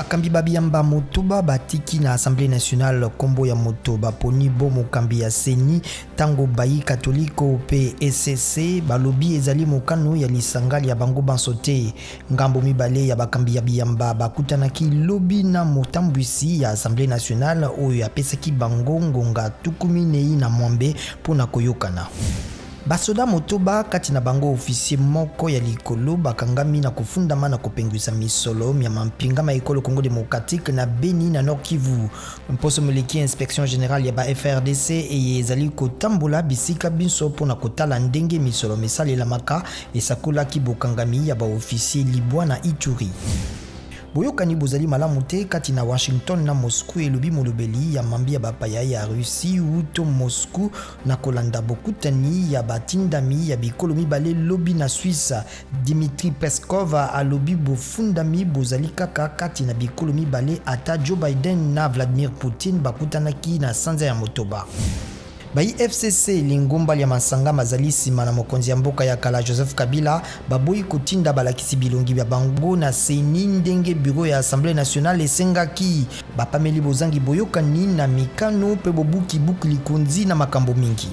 Bakambi ba biyamba motoba batiki na Assemblée nationale nkombo ya moto baponi bo mokambi ya CENI ntango bayi katoliko mpe ECC balobi ezali mokano ya lisanga lya bango banso te. Ngambo mibale ya bakambi ya biyamba bakutanaki lobi na motambwisi ya Assemblée nationale oyo apesaki bango ngonga 48 mpo na koyokana. Basoda motoba kati na bango officier moko ya likolo bakangami na kofundama na kopengwisa misolo mya mampinga ma ekolo Congo démocratique na Beni na Nord Kivu. Mposo moleki inspection générale ya ba FRDC eye ezali kotambola bisika binso mpo na kotala ndenge misolo misalelamaka esakolaki bokangami ya ba officier libwa na Ituri. Boyokani bozali malamu te kati na Washington na Moscou, elobi molobeli ya mambi ya bapaya ya Russie wuto Moscou na kolanda bokutani ya batindami ya bikolo mibale lobi na Suisse. Dmitry Peskov alobi bofundami bozali kaka kati na bikolo mibale ata Joe Biden na Vladimir Putin bakutanaki na sanza ya motoba. Bayi FCC, lingomba lya masanga mazali nsima na mokonzi ya mboka ya kala Joseph Kabila, baboyi kotinda balakisi bilongi bya bango na CENI ndenge bureau ya Assemblée nationale esengaki. Bapameli bozangi boyokani na mikano mpe bobuki buku likonzi na makambo mingi.